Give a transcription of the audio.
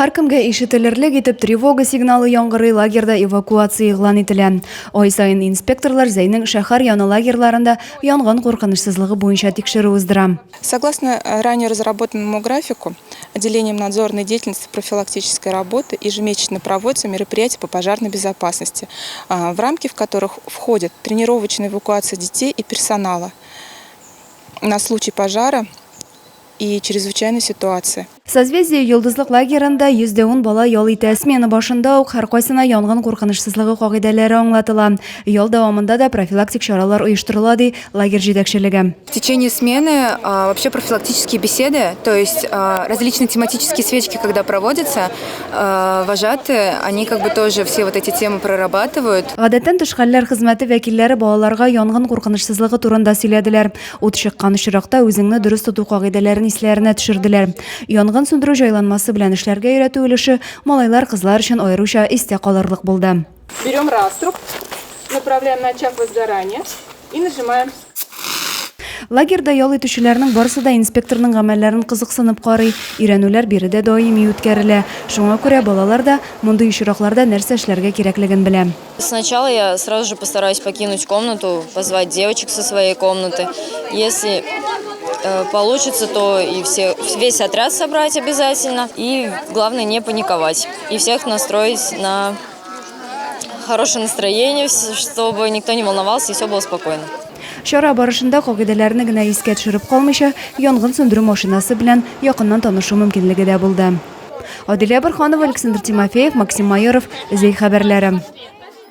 Һәркемгә ишетелерлек итеп тревога сигналы яңгырый, лагерьда эвакуация игълан ителә. Ай саен инспекторлар Зәйнең шәһәр яны лагерьларында янгын куркынычсызлыгы буенча тикшерү уздыра. Согласно ранее разработанному графику, отделением надзорной деятельности профилактической работы ежемесячно проводятся мероприятия по пожарной безопасности, в рамки в которых входят тренировочная эвакуация детей и персонала на случай пожара и чрезвычайной ситуации. Созвездие Йолдызлык лагерында 110 бала ял итә. Смена башында ук һәркайсына янгын куркынычсызлыгы кагыйдәләре аңлатыла. Ял дәвамында да профилактик чаралар оештырыла, ди лагерь җитәкчелеге. В течение смены вообще профилактические беседы, то есть различные тематические свечки, когда проводятся, вожатые, они как бы тоже все вот эти темы прорабатывают. Гадәттән тыш хәлләр хезмәте вәкилләре балаларга янгын куркынычсызлыгы турында сөйләделәр. Ут чыккан очракта үзеңне дөрес тоту кагыйдәләрен исләренә төшерделәр. Янгын сүндерү җайланмасы белән эшләргә өйрәтү өлеше малайлар-кызлар өчен аеруча истә калырлык булды. Берем раструб, направляем на очаг возгорания и нажимаем. Лагерьда ял итүчеләрнең барысы да инспекторның гамәлләрен кызыксынып карый. Өйрәнүләр биредә даими үткәрелә. Шуңа күрә балалар да мондый очракларда нәрсә эшләргә кирәклеген белә. Сначала я сразу же постараюсь покинуть комнату, позвать девочек со своей комнаты. Если получится, то и все, весь отряд собрать обязательно. И главное не паниковать. И всех настроить на хорошее настроение, чтобы никто не волновался и все было спокойно. Чара барышында кагыйдәләрне генә искә төшереп калмыйча, янгын сүндерү машинасы белән якыннан танышу мөмкинлеге дә булды. Адилә Борһанова, Александр Тимофеев, Максим Майоров, Зәй хәбәрләре.